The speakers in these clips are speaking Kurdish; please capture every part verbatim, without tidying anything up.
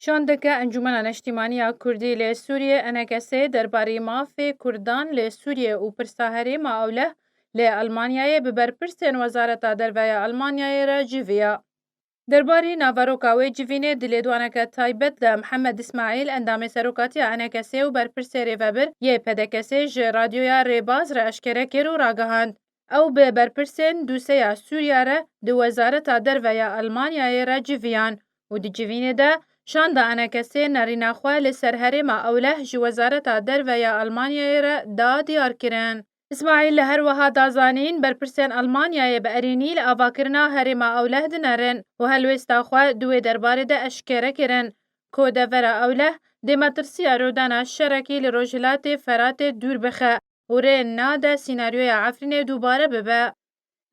Şandeke Encûmena Neştîmanî ya Kurdî li Sûriyê, ENKS'ê, derbarî mafê Kurdan li Sûriyê û pirsa herêma Ewleh li Elmanyayê bi berpirsên Wezareta Derve ya Elmanyayê re civiya. Derbarî naveroka wê civînê di lêdwaneke taybet de Mihemed Îsmaîl, endamê serokatiya ENKS'ê û berpirsê rêvebir yê PDKS'ê ji Radyoya Rêbaz re eşkere kir û ragihand, ew bi berpirsên dûseya Sûriya re di Wezareta Derve ya Elmanyayê re civiyan û di civînê de şanda ENKS'ê nerîna xwe li ser herêma Ewleh ji Wezareta Derve ya Elmanyayê re da diyar kirin. Îsmaîl li her wiha da zanîn, berpirsên Elmanyayê bi erênî li avakirina herêma Ewleh dinerin û helwêsta xwe di wê derbarê de eşkere kirin ku devera Ewleh dê metirsiya rûdana şerekî li Rojhilatê Feratê dûr bixe û rê nade sînaryoya Efrînê dubare bibe.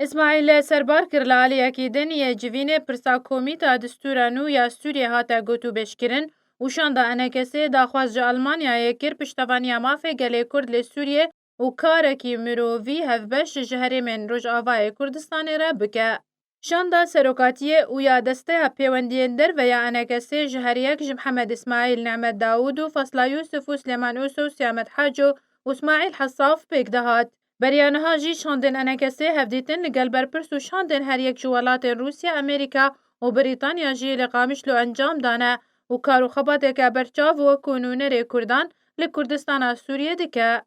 Îsmaîl li serbar kir, li aliyekî din yê civînê pirsa komîta distûra nû ya Sûriyê hate gotûbêjkirin û şanda ENKS'ê daxwaz ji Elmanyayê kir piştevaniya mafê gelê Kurd li Sûriyê û karekî mirovî hevbeş ji herêmên Rojavayê Kurdistanê re bike. Şanda serokatiyê û ya Desteya Pêwendiyên Derve ya ENKS'ê ji her yek ji Mihemed Îsmaîl, Nehmet Dawûd û Fasla Yûsif û Silêman Ûso û Siyamet Haco û Îsmaîl Hesaf pêk dihat. Beriya niha jî şandên ENKS'ê hevdîtin li gel berpirs û şandên her yek ji welatên Rûsya, Amerîka û Brîtanya jî li Qamişlo encam dane û kar û xebateke berçav wekû nûnerê Kurdan li Kurdistana Sûriyê dike.